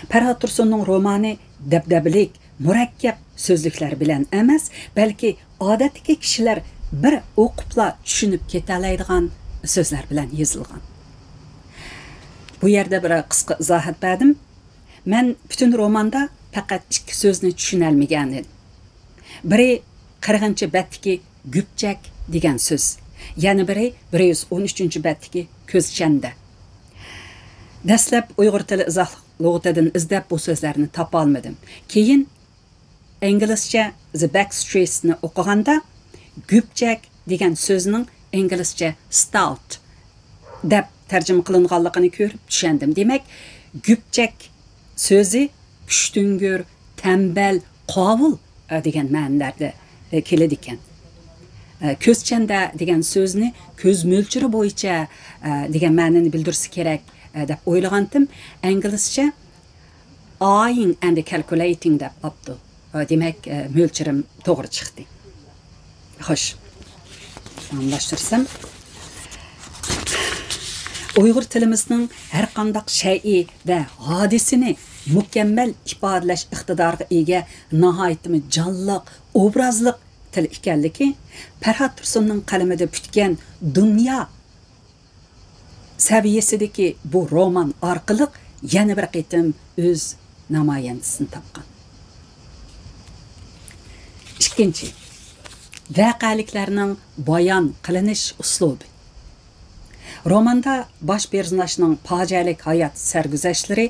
پەرھات تۇرسۇننىڭ رومانى دەبدەبىلىك، مۇرەككەپ سۆزلۈكلەر بىلەن ئەمەس، بەلكى ئادەتتىكى كىشىلەر بىر ئوقۇپلا چۈشىنىپ كېتەلەيدىغان سۆزلەر بىلەن يېزىلغان. بۇ يەردە بىر قىسقا ئىزاھات بەردىم. مەن پۈتۈن روماندا پەقەت ئىككى سۆزنى چۈشىنەلمىگەنىدىم. بىرى قىرىقىنچى بەتتىكى گۈپچەك دېگەن سۆز، يەنە بىرى بىر يۈز ئون ئۈچىنچى بەتتىكى كۆزچەندە. دەسلەپ ئۇيغۇر تىلى ئىزاھلىق لۇغىتىدىن ئىزدەپ بۇ سۆزلەرنى تاپالمىدىم. كېيىن ئىنگلىزچە The Back Streetsنى ئوقۇغاندا، گۈپچەك دېگەن سۆزنىڭ ئىنگلىزچە stout دەپ تەرجىمە قىلىنغانلىقىنى كۆرۈپ چۈشەندىم. دېمەك، گۈپچەك سۆزى كۈچتۈڭگۈر، تەمبەل، قاۋۇل، ئە، دېگەن مەنىلەردە، ئە، كېلىدىكەن. ئە، كۆزچەندە دېگەن سۆزنى كۆز مۆلچىرى بويىچە، ئە، دېگەن مەنىنى بىلدۈرسە كېرەك، ئە، دەپ ئويلىغانتىم. ئىنگلىزچە eyeing and calculating دەپ ئاپتۇ. دېمەك، مۆلچىرىم توغرا چىقتى. خوش، داۋاملاشتۇرسام، ئۇيغۇر تىلىمىزنىڭ ھەرقانداق شەيئى ۋە ھادىسىنى مۇكەممەل ئىپادىلەش ئىقتىدارىغا ئىگە ناھايىتىمۇ جانلىق، ئوبرازلىق تىل ئىكەنلىكى، پەرھات تۇرسۇننىڭ قەلىمىدە پۈتكەن دۇنيا سەۋىيەسىدىكى بۇ رومان ئارقىلىق يەنە بىر قېتىم ئۆز نامايەندىسىنى تاپقان. ئىككىنچى، ۋەقەلىكلەرنىڭ بايان قىلىنىش ئۇسلۇبى. روماندا باش پېرسوناژنىڭ پاجىئەلىك ھايات سەرگۈزەشتلىرى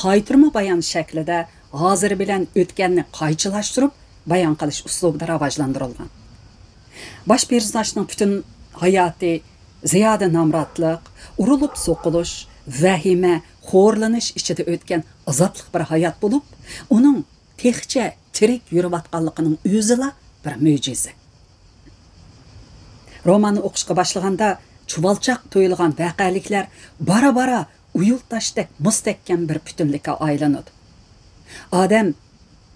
قايتۇرما بايان شەكلىدە ھازىر بىلەن ئۆتكەننى قايچىلاشتۇرۇپ بايان قىلىش ئۇسلۇبىدا راۋاجلاندۇرۇلغان. باش پېرسوناژنىڭ پۈتۈن ھاياتى زىيادە نامراتلىق، ئۇرۇلۇپ سوقۇلۇش، ۋەھىمە، خورلىنىش ئىچىدە ئۆتكەن ئازابلىق بىر ھايات بولۇپ، ئۇنىڭ تېخىچە تىرىك يۈرۈۋاتقانلىقىنىڭ ئۆزىلا بىر مۆجىزە. روماننى ئوقۇشقا باشلىغاندا چۇۋالچاق تۇيۇلغان ۋەقەلىكلەر بارا-بارا ئۇيۇلتاشتەك مۇستەھكەم بىر پۈتۈنلۈككە ئايلىنىدۇ. ئادەم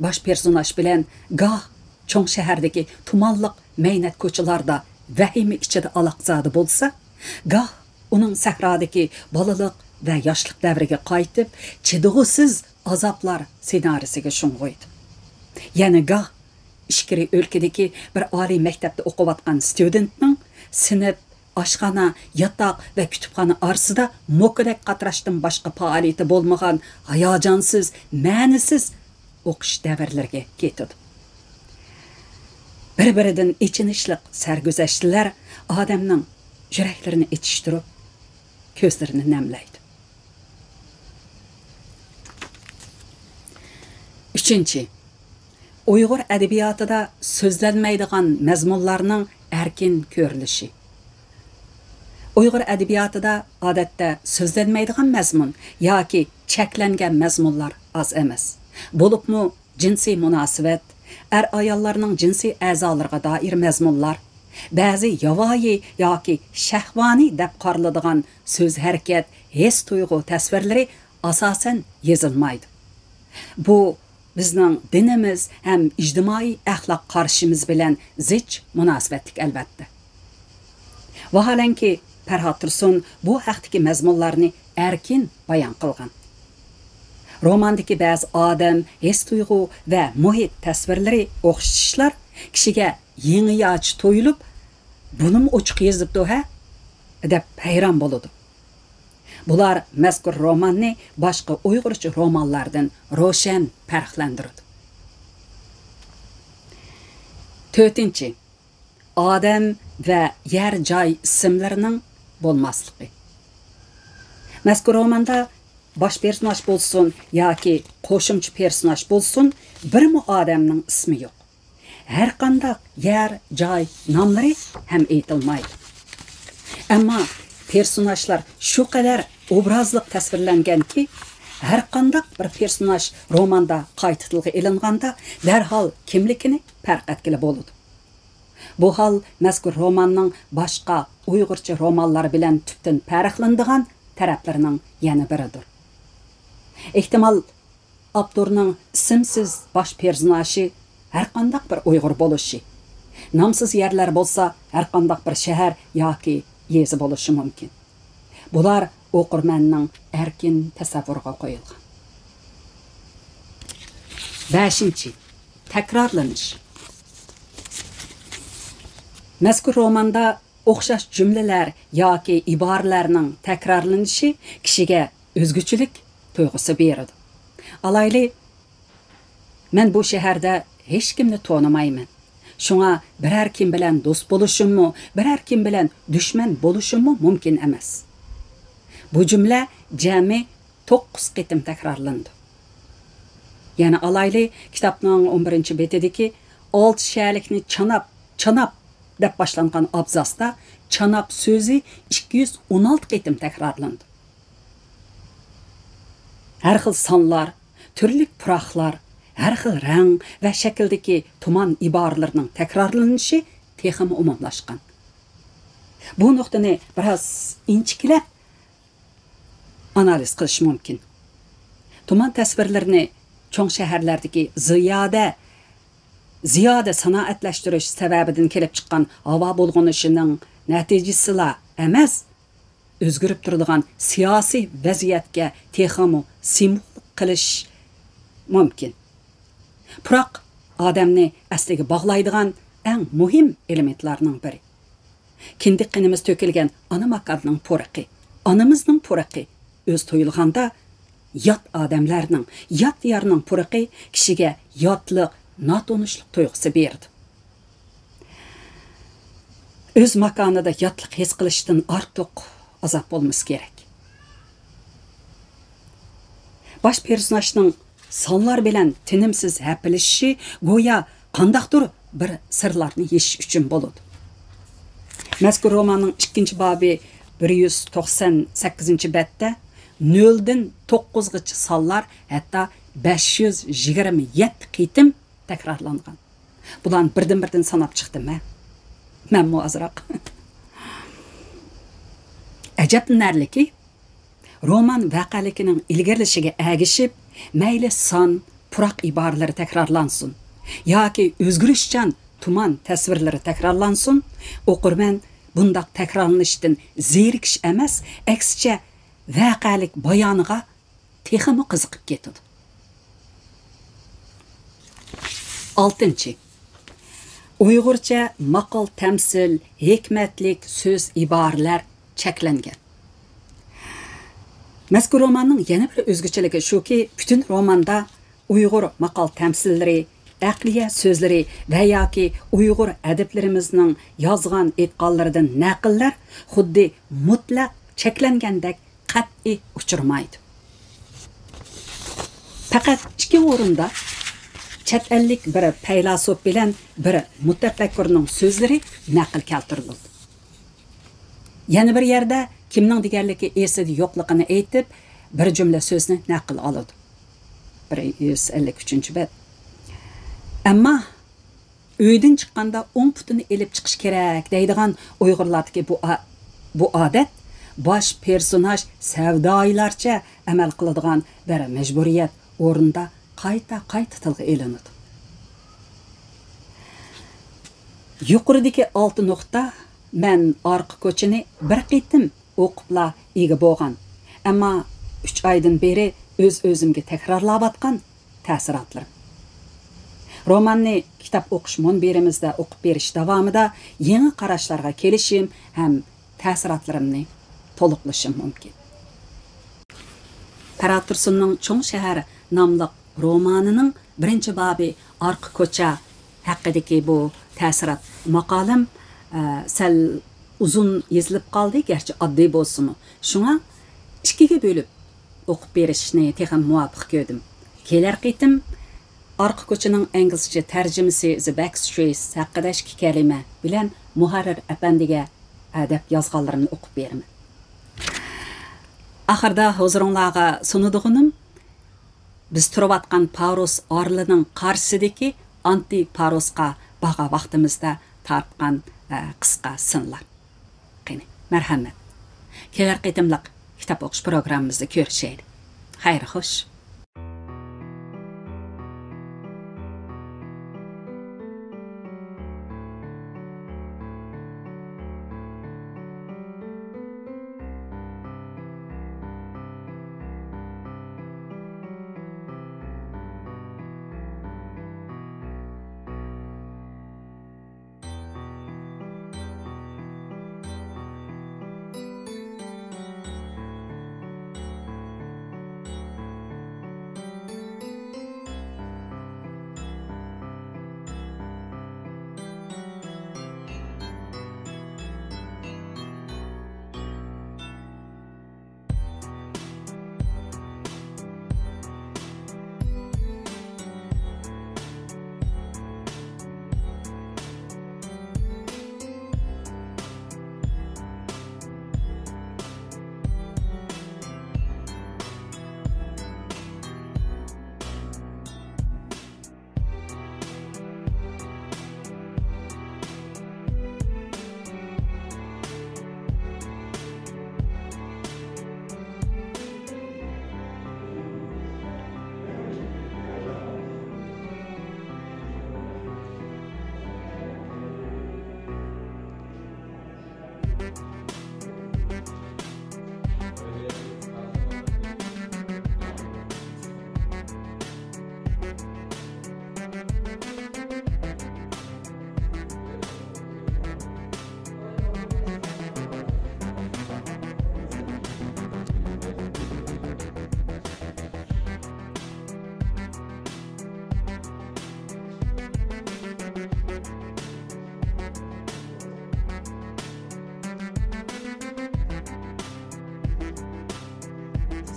باش پېرسوناژ بىلەن گاھ چوڭ شەھەردىكى تۇمانلىق مەينەت كوچىلاردا ۋەھىمە ئىچىدە ئالاقزادە بولسا، گاھ ئۇنىڭ سەھرادىكى بالىلىق ۋە ياشلىق دەۋرىگە قايتىپ، چىدىغۇسىز ئازابلار سېنارىسىگە شۇڭغۇيدۇ. يەنە گاھ ئىچكىرى ئۆلكىدىكى بىر ئالىي مەكتەپتە ئوقۇۋاتقان ستۇدېنتنىڭ سىنىپ، ئاشخانا، ياتاق ۋە كۇتۇپخانا ئارىسىدا موكىدەك قاتراشتىن باشقا پائالىيىتى بولمىغان ھاياجانسىز، مەنىسىز ئوقۇش دەۋرلىرىگە كېتىدۇ. بىر-بىرىدىن ئېچىنىشلىق سەرگۈزەشتلەر ئادەمنىڭ يۈرەكلىرىنى ئېچىشتۇرۇپ، كۆزلىرىنى نەملەيدۇ. ئۈچىنچى، ئۇيغۇر ئەدەبىياتىدا سۆزلەنمەيدىغان مەزمۇنلارنىڭ ئەركىن كۆرۈلۈشى. ئۇيغۇر ئەدەبىياتىدا ئادەتتە سۆزلەنمەيدىغان مەزمۇن ياكى چەكلەنگەن مەزمۇنلار ئاز ئەمەس. بولۇپمۇ جىنسىي مۇناسىۋەت، ئەر-ئاياللارنىڭ جىنسىي ئەزالىرىغا دائىر مەزمۇنلار، بەزى ياۋايى ياكى شەھۋانىي دەپ قارىلىدىغان سۆز-ھەرىكەت، ھېس-تۇيغۇ تەسۋىرلىرى ئاساسەن يېزىلمايدۇ. بۇ بىزنىڭ دىنىمىز ھەم ئىجتىمائىي ئەخلاق قارىشىمىز بىلەن زىچ مۇناسىۋەتلىك، ئەلۋەتتە. ۋاھالەنكى، پەرھات تۇرسۇن بۇ ھەقتىكى مەزمۇنلارنى ئەركىن بايان قىلغان. روماندىكى بەزى ئادەم، ھېس-تۇيغۇ ۋە مۇھىت تەسۋىرلىرى ئوخشىتىشلار كىشىگە يېڭى ياچ تۇيۇلۇپ، «بۇنىمۇ ئوچۇق يېزىپتۇ ھە؟» دەپ ھەيران بولىدۇ. بۇلار مەزكۇر روماننى باشقا ئۇيغۇرچە رومانلاردىن روشەن پەرقلەندۈرىدۇ. تۆتىنچى، ئادەم ۋە يەر جاي ئىسىملىرىنىڭ بولماسلىقى. مەزكۇر روماندا باش پېرسوناژ بولسۇن ياكى قوشۇمچە پېرسوناژ بولسۇن، بىرمۇ ئادەمنىڭ ئىسمى يوق. ھەرقانداق يەر، جاي ناملىرى ھەم ئېيتىلمايدۇ. ئەمما پېرسوناژلار شۇ قەدەر ئوبرازلىق تەسۋىرلەنگەنكى، ھەرقانداق بىر پېرسوناژ روماندا قايتا تىلغا ئېلىنغاندا، دەرھال كىملىكىنى پەرق ئەتكىلى بولىدۇ. بۇ ھال مەزكۇر روماننىڭ باشقا ئۇيغۇرچە رومانلار بىلەن تۈپتىن پەرقلىنىدىغان تەرەپلىرىنىڭ يەنە بىرىدۇر. ئېھتىمال، ئاپتورنىڭ ئىسىمسىز باش پېرسوناژى ھەرقانداق بىر ئۇيغۇر بولۇشى، نامسىز يەرلەر بولسا ھەرقانداق بىر شەھەر ياكى يېزا بولۇشى مۇمكىن. بۇلار ئوقۇرمەننىڭ ئەركىن تەسەۋۋۇرىغا قويۇلغان. بەشىنچى، تەكرارلىنىش. مەزكۇر روماندا ئوخشاش جۈملىلەر ياكى ئىبارىلەرنىڭ تەكرارلىنىشى كىشىگە ئۆزگىچىلىك تۇيغۇسى بېرىدۇ. ئالايلى، مەن بۇ شەھەردە ھېچكىمنى تونۇمايمەن. شۇڭا بىرەر كىم بىلەن دوست بولۇشۇممۇ، بىرەر كىم بىلەن دۈشمەن بولۇشۇممۇ مۇمكىن ئەمەس. بۇ جۈملە جەمئىي توققۇز قېتىم تەكرارلىنىدۇ. يەنە ئالايلى، كىتابنىڭ ئون بىرىنچى بېتىدىكى «ئالتە شەھەرلىكنى چاناپ، چاناپ» دەپ باشلانغان ئابزاستا «چاناپ» سۆزى ئىككى يۈز ئون ئالتە قېتىم تەكرارلىنىدۇ. ھەر خىل سانلار، تۈرلۈك پۇراقلار، ھەر خىل رەڭ ۋە شەكىلدىكى تۇمان ئىبارىلىرىنىڭ تەكرارلىنىشى تېخىمۇ ئومۇملاشقان. بۇ نۇقتىنى بىراز ئىنچىكىلەپ ئانالىز قىلىش مۇمكىن. تۇمان تەسۋىرلىرىنى چوڭ شەھەرلەردىكى زىيادە، زىيادە سانائەتلەشتۈرۈش سەۋەبىدىن كېلىپ چىققان ھاۋا بۇلغىنىشىنىڭ نەتىجىسىلا ئەمەس، ئۆزگىرىپ تۇرىدىغان سىياسىي ۋەزىيەتكە تېخىمۇ سىمۋوللۇق قىلىش مۇمكىن. پۇراق ئادەمنى ئەسلىگە باغلايدىغان ئەڭ مۇھىم ئېلېمېنتلارنىڭ بىرى. كىندىك قېنىمىز تۆكۈلگەن ئانا ماكاننىڭ پۇرىقى، ئانىمىزنىڭ پۇرىقى، ئۆز تۇيۇلغاندا، يات ئادەملەرنىڭ، يات دىيارنىڭ پۇرىقى كىشىگە ياتلىق، ناتونۇشلۇق تۇيغۇسى بېرىدۇ. ئۆز ماكانىدا ياتلىق ھېس قىلىشتىن ئارتۇق ئازاب بولمىسا كېرەك. باش پېرسوناژنىڭ سانلار بىلەن تىنىمسىز ھەپىلىشىشى گويا قانداقتۇر بىر سىرلارنى يېشىش ئۈچۈن بولىدۇ. مەزكۇر روماننىڭ ئىككىنچى بابى بىر يۈز توقسان سەككىزىنچى بەتتە نۆلدىن توققۇزغىچە سانلار ھەتتا بەش يۈز يىگىرمە يەتتە قېتىم تەكرارلانغان. بۇلارنى بىردىن-بىردىن ساناپ چىقتىم ھە. مەنمۇ ئازراق. ئەجەبلىنەرلىكى، رومان ۋەقەلىكىنىڭ ئىلگىرىلىشىگە ئەگىشىپ، مەيلى سان، پۇراق ئىبارىلىرى تەكرارلانسۇن ياكى ئۆزگىرىشچان تۇمان تەسۋىرلىرى تەكرارلانسۇن، ئوقۇرمەن بۇنداق تەكرارلىنىشتىن زېرىكىش ئەمەس، ئەكسىچە، ۋەقەلىك بايانىغا تېخىمۇ قىزىقىپ كېتىدۇ. ئالتىنچى، ئۇيغۇرچە ماقال، تەمسىل، ھېكمەتلىك سۆز، ئىبارىلەر چەكلەنگەن. مەزكۇر روماننىڭ يەنە بىر ئۆزگىچىلىكى شۇكى، پۈتۈن روماندا ئۇيغۇر ماقال، تەمسىللىرى، ئەقلىيە سۆزلىرى ۋە ياكى ئۇيغۇر ئەدىبلىرىمىزنىڭ يازغان، ئېيتقانلىرىدىن نەقىللەر خۇددى مۇتلەق چەكلەنگەندەك قەتئىي ئۇچرىمايدۇ. پەقەت ئىككى ئورۇندا چەت ئەللىك بىر پەيلاسوپ بىلەن بىر مۇتەپەككۇرنىڭ سۆزلىرى نەقىل كەلتۈرۈلىدۇ. يەنە بىر يەردە كىمنىڭ دېگەنلىكى ئېسىدە يوقلۇقىنى ئېيتىپ، بىر جۈملە سۆزنى نەقىل ئالىدۇ. بىر يۈز ئەللىك ئۈچىنچى بەت. ئەمما ئۆيدىن چىققاندا ئوڭ پۇتىنى ئېلىپ چىقىش كېرەك دەيدىغان ئۇيغۇرلاردىكى بۇ ئا-، بۇ ئادەت باش پېرسوناژ سەۋدايىلارچە ئەمەل قىلىدىغان بىر مەجبۇرىيەت ئورنىدا قايتا-قايتا تىلغا ئېلىنىدۇ. يۇقىرىدىكى ئالتە نۇقتا مەن ئارقا كوچىنى بىر قېتىم ئوقۇپلا ئىگە بولغان، ئەمما ئۈچ ئايدىن بېرى ئۆز-ئۆزۈمگە تەكرارلاۋاتقان تەسىراتلىرىم. روماننى كىتاب ئوقۇش مۇنبىرىمىزدە ئوقۇپ بېرىش داۋامىدا يېڭى قاراشلارغا كېلىشىم ھەم تەسىراتلىرىمنى تولۇقلىشىم مۇمكىن. پەرھات تۇرسۇننىڭ چوڭ شەھەر ناملىق رومانىنىڭ بىرىنچى بابى ئارقا كوچا ھەققىدىكى بۇ تەسىرات ماقالەم، ئە، سەل ئۇزۇن يېزىلىپ قالدى، گەرچە ئاددىي بولسىمۇ. شۇڭا ئىككىگە بۆلۈپ ئوقۇپ بېرىشنى تېخىمۇ مۇۋاپىق كۆردۈم. كېلەر قېتىم ئارقا كوچىنىڭ ئىنگلىزچە تەرجىمىسى The Back Streets ھەققىدە ئىككى كەلىمە بىلەن مۇھەررىر ئەپەندىگە ئەدەپ يازغانلىرىمنى ئوقۇپ بېرىمەن. ئاخىرىدا ھۇزۇرۇڭلارغا سۇنىدىغىنىم، بىز تۇرۇۋاتقان پارۇس ئارىلىنىڭ قارشىسىدىكى ئانتى پارۇسقا بارغان ۋاقتىمىزدا تارتقان، ئە، قىسقا سىنلار. قېنى، مەرھەمەت. كېلەر قېتىملىق كىتاب ئوقۇش پروگراممىمىزدا كۆرۈشەيلى. خەير خوش.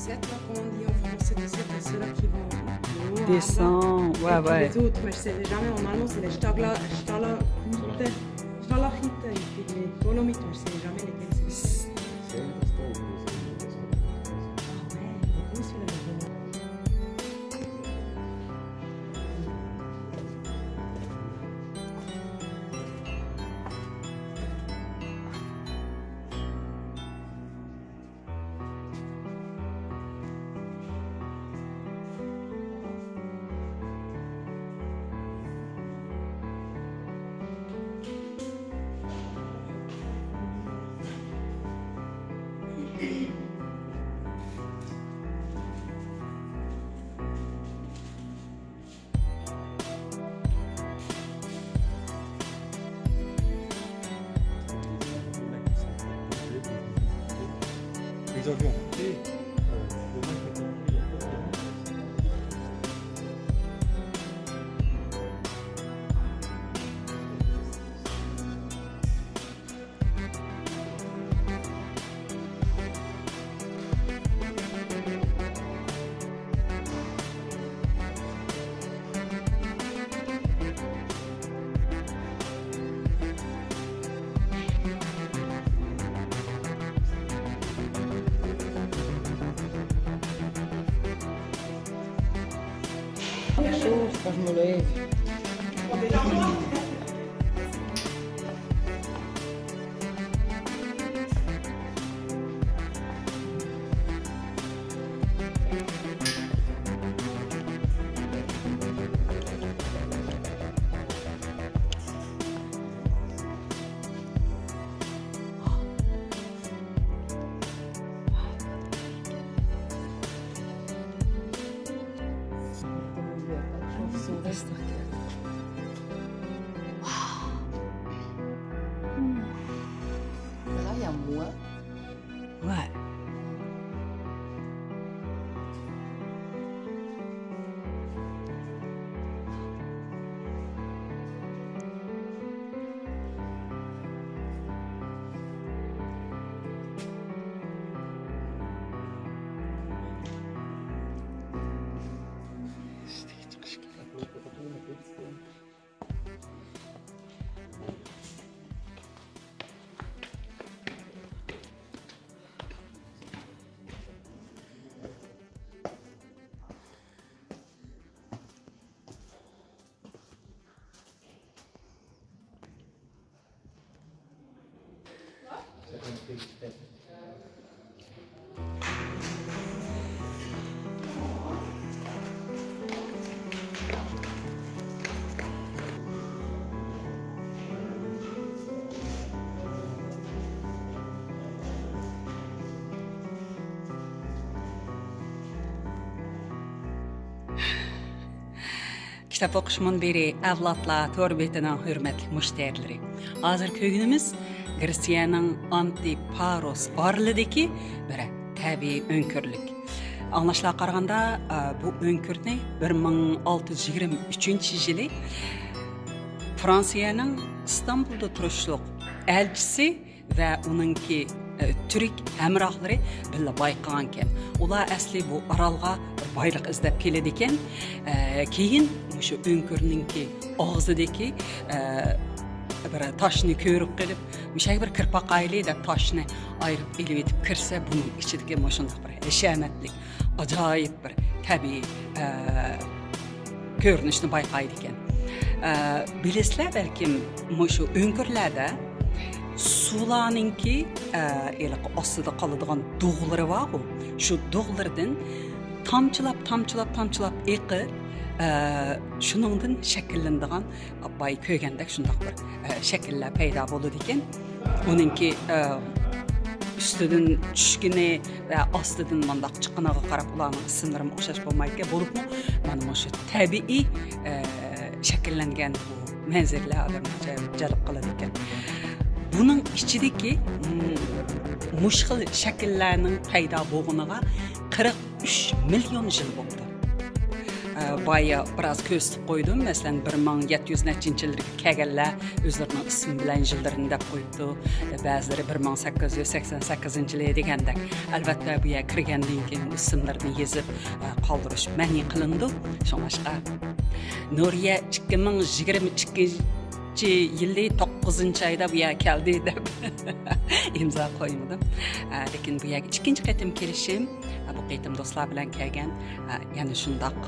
Desserte, là, comment on dit en français, desserte, c'est ceux-là qui vont plus haut, en bas. Descend, ouais, et puis ouais. Les autres, mais je sais jamais, en allemand, c'est les Stagla-, Stala-, Stalachitte, et puis les Dolomites, mais je sais jamais lesquels c'est. Ah ouais, il est beau celui-là, les Dolomites. Les avions. Là, il y a moi. Ouais. كىتاب ئوقۇش مۇنبىرى ئەۋلادلار تور بېتىنىڭ ھۆرمەتلىك مۇشتەرىلىرى. ھازىر كۆرگىنىمىز گرېتسىيەنىڭ ئانتىپاروس ئارىلىدىكى بىر تەبىئىي ئۆڭكۈرلۈك. ئاڭلاشلارغا قارىغاندا، ئە، بۇ ئۆڭكۈرنى بىر مىڭ ئالتە يۈز يىگىرمە ئۈچىنچى يىلى فرانسىيەنىڭ ئىستانبۇلدا تۇرۇشلۇق ئەلچىسى ۋە ئۇنىڭكى، ئە، تۈرك ھەمراھلىرى بىللە بايقىغانكەن. ئۇلار ئەسلى بۇ ئارالغا بىر بايلىق ئىزدەپ كېلىدىكەن. ئە، كېيىن مۇشۇ ئۆڭكۈرنىڭكى ئاغزىدىكى، ئە، بىر تاشنى كۆرۈپ قېلىپ، مۇشۇ يەرگە بىر كىرىپ باقايلى دەپ تاشنى ئايرىپ ئېلىۋېتىپ كىرسە، بۇنىڭ ئىچىدىكى مۇشۇنداق بىر ھەشەمەتلىك، ئاجايىپ بىر تەبىئىي، ئە، كۆرۈنۈشنى بايقايدىكەن. ئە، بىلىسىلەر بەلكىم مۇشۇ ئۆڭكۈرلەردە سۇلارنىڭكى، ئە، ھېلىقى ئاستىدا قالىدىغان دۇغلىرى بارغۇ، شۇ دۇغلىرىدىن تامچىلاپ، تامچىلاپ، تامچىلاپ ئېقىپ، ئە، شۇنىڭدىن شەكىللىنىدىغان بايا كۆرگەندەك شۇنداق بىر، ئە، شەكىللەر پەيدا بولىدىكەن. ئۇنىڭكى، ئە، ئۈستىدىن چۈشكىنى ۋە ئاستىدىن مۇنداق چىققىنىغا قاراپ ئۇلارنىڭ ئىسىملىرىمۇ ئوخشاش بولمايدىكەن. بولۇپمۇ مانا مۇشۇ تەبىئىي، ئە، شەكىللەنگەن بۇ مەنزىرىلەر ئادەمنى جەلپ قىلىدىكەن. بۇنىڭ ئىچىدىكى، م، مۇشۇ خىل شەكىللەرنىڭ پەيدا بولغىنىغا قىرىق ئۈچ مىليون يىل بوپتۇ. ئە، بايا بىراز كۆرسىتىپ قويدۇم. مەسىلەن، بىر مىڭ يەتتە يۈز نەچچىنچى يىللىرىگە كەلگەنلەر ئۆزلىرىنىڭ ئىسمى بىلەن يىللىرىنى دەپ قويۇپتۇ. بەزىلىرى بىر مىڭ سەككىز يۈز سەكسەن سەككىزىنچى يىلى دېگەندەك. ئەلۋەتتە، بۇ يەرگە كىرگەندىن كېيىن ئىسىملىرىنى يېزىپ، ئە، قالدۇرۇش مەنئى قىلىنىدۇ. شۇڭلاشقا، نۇرىيە ئىككى مىڭ يىگىرمە ئىككىنچى يىلى توققۇزىنچى ئايدا بۇ يەرگە كەلدى دەپ ئىمزا قويمىدىم. ئە، لېكىن بۇ يەرگە ئىككىنچى قېتىم كېلىشىم، ئە، بۇ قېتىم دوستلار بىلەن كەلگەن، ئە، يەنە شۇنداق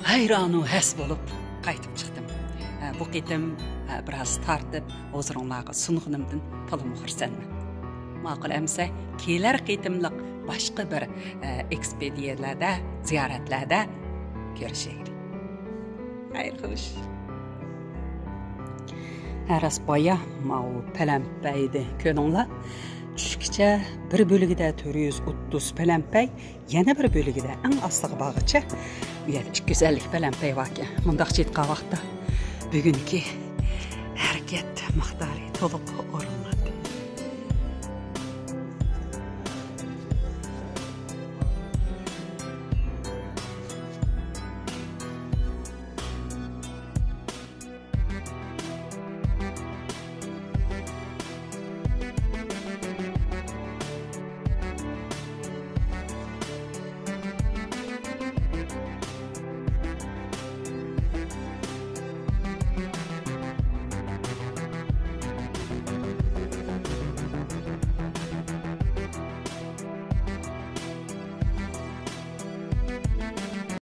ھەيرانۇ ھەس بولۇپ قايتىپ چىقتىم. ئە، بۇ قېتىم، ئە، بىراز تارتىپ ھۇزۇرۇڭلارغا سۇنغىنىمدىن تولىمۇ خۇرسەنمەن. ماقۇل ئەمىسە، كېلەر قېتىملىق باشقا بىر، ئە، ئېكسپېدىيەلەردە، زىيارەتلەردە كۆرۈشەيلى. خەير خوش. ھە، راست بايا ماۋۇ پەلەمپەيدە كۆرۈڭلار. چۈشكىچە بىر بۆلىكىدە تۆت يۈز ئوتتۇز پەلەمپەي، يەنە بىر بۆلىكىدە ئەڭ ئاستىغا بارغىچە بۇ يەردە ئىككى يۈز ئەللىك پەلەمپەي باركەن. مۇنداقچە ئېيتقان ۋاقىتتا، بۈگۈنكى ھەرىكەت مىقدارى تولۇق